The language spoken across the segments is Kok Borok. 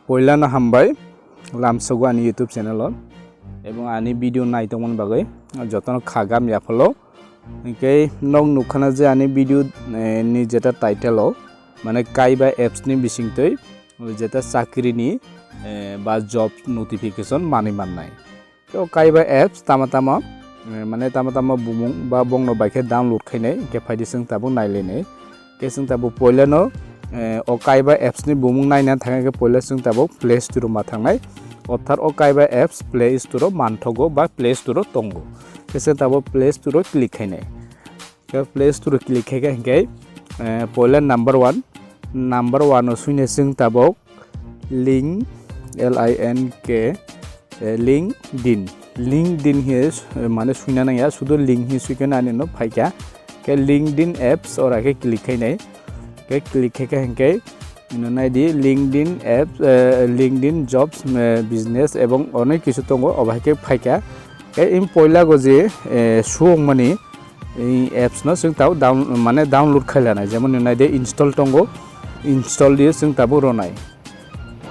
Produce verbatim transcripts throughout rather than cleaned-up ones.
Poilano hambai lamsogo ani YouTube channel o, ebong ani video naitongmani bagwi jotono khagam yaphalo. Hinkhe nok nukhana je ani video, eh, ni jeta title o, mane Kaiba apps ni bisingtwi jeta chakri ni, eh, ba job notification manwi mannai. Tei o Kaiba apps tama tama, eh, mane tama tama bumung ba bongno bai khe download khainai, hinkhe phaidi chwng tabuk nailainai. Hinkhe chwng tabuk poilano, eh, o Kaiba apps ni bumung naina thangkhe poila chwng tabuk Play Store o ma thangnai. Orthat o Kaiba apps Play Store o manthogo ba Play Store o tongo. Hinkhe chwng tabuk Play Store o click khainai. Khe Play Store o click khaikha hinkhe, eh, poila number one, number one o swina chwng tabuk link, L I N K, eh, LinkedIn. LinkedIn he, eh, mane swina nangya, sudu link he swikhe nani no phaikha. Khe LinkedIn apps ora khe click khainai. Khe click khaikha hinkhe ino naidi LinkedIn apps, eh, LinkedIn jobs, eh, business ebong onek kisu tongo, obo hai khe phaikha. Khe in poila go je, eh, suwongmani, eh, apps no chwng tao down-, mane download khailanai, jemon naidi install tongo, install di chwng tabuk ronai.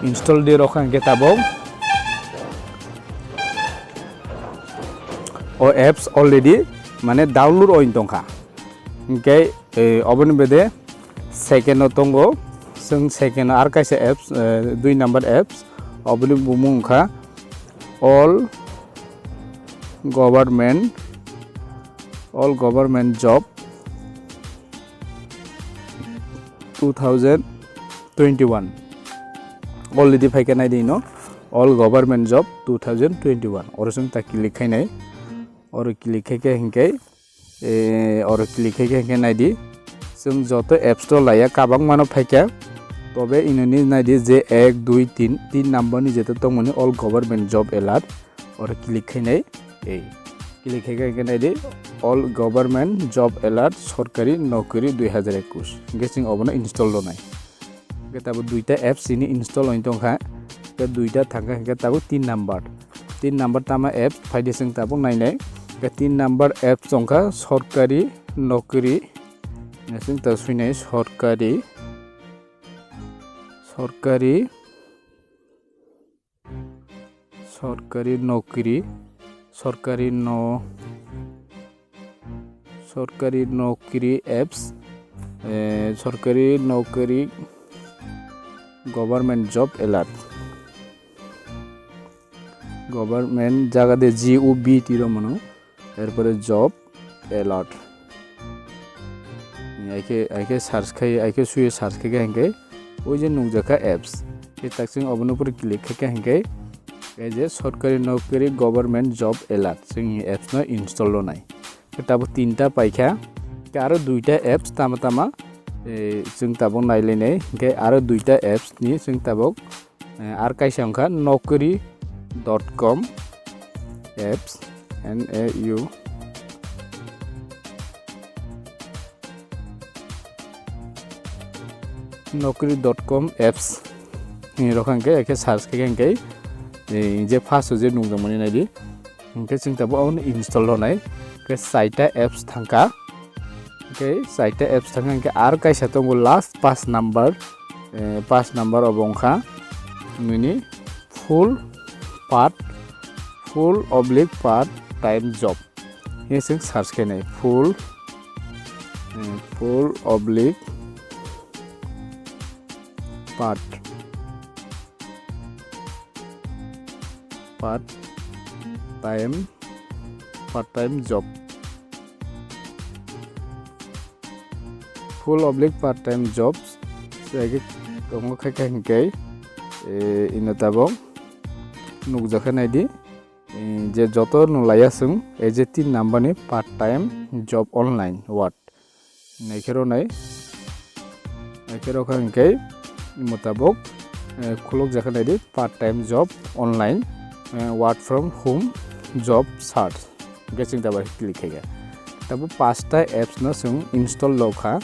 Install di rokha hinkhe tabuk o apps already mane download oin tongkha. Hinkhe, eh, oboni bede second o tongo, chwng second o ar kaisa apps, eh, dui number apps, oboni bumung wngkha All Government, All Government Job two thousand twenty-one. Already phaikha naidi ino, All Government Job two thousand twenty-one. Oro chwng ta click khainai. Oro click khaikha hinkhe, eh, oro click khaikha hinkhe naidi. Chwng joto apps to laiya kabangmano phaikha. Tobe inoni naidi je ek, dui, tin, tin number ni jeta tongmani All Government Job Alert. Oro click khainai, ei, click khaikha hinkhe naidi, All Government Job Alert Sorkari Nokri dui hazar ekush. Hinkhe chwng obono install rwnai. Hinkhe tabuk duita apps chini install oin tongkha. Hinkhe duita thangkha hinkhe tabuk tin number. Tin number tama apps phaidi chwng tabuk nainai. Hinkhe tin number apps wngkha Sorkari Nokri. Chwng ta swinai Sorkari, Sorkari Sorkari nokri, sorkari no-, sorkari nokri apps, eh, sorkari nokri government job alert. Government jaga de G O B T rw mano. Erpore job alert. Aike, aike search khai, aike suye search khai hinkhe oi je nukjakha apps. Khe tak chwng obono pore click khai hinkhe ei je sorkari nokri government job alert chwngni apps no install rwnai. Khe tabuk tinta paikha. Khe aro duita apps tama tama, eh, chwng tabuk nailainai. Hinkhe aro duita apps ni chwng tabuk Eh, ar kaisa wngkha nokri dot com apps, N A U, nokri dot com apps. Ni rokha hinkhe, hinkhe search khe hinkhe, eh, je first o je nukjakmani naidi. Hinkhe chwng tabuk abono install rwnai. Hinkhe chaita apps thangkha. Hinkhe chaita apps thangkha hinkhe ar kaisa tongo last pass number. Eh, pass number obo wngkha nini full part, full oblique part time job. Hinkhe chwng search khainai full, eh, full oblique part. Part time, part time job. Full oblique part time jobs. Sege tongo khai khai hinkhe, eh, ino tabok nukjakha naidi, eh, je joto nulaiya chwng, ei je tin number ni part time job online word. Naikhe rwnai. Naikhe rwkha hinkhe mutabok, eh, khulukjakha naidi part time job online, eh, work from home job search. Hinkhe chwng tabuk click khaikha. Tabuk pasta apps no chwng install lokha.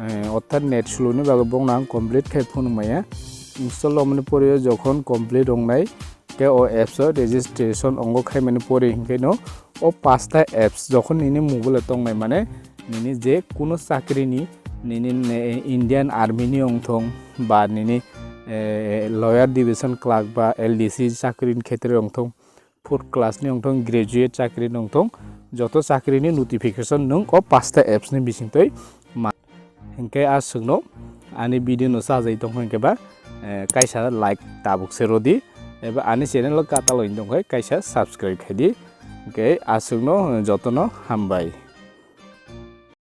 Eh, orthat net slow ni bagwi bongno ang complete khai phunuk maya. Install lokmani pore jokhon complete wngnai, khe o apps o registration ongo khaimani pore hinkhe no o pasta apps jokhon nini mobile o tongnai, mane nini je kuno chakri ni, nini ne-, Indian Army ni wngthong ba nini, eh, lower division clerk ba L D C chakri ni khetre wngthung, fourth class ni wngthung, graduate chakri ni wngthung, joto chakri ni notification nwng o pasta apps ni bisingtwi ma-, hinkhe aswkno ani video no sajai tongkha hinkhe ba, eh, kaisa like tabuk se rodi, eba ani channel o katal wng tongkha kaisa subscribe khaidi, hinkhe aswkno jotono hambai.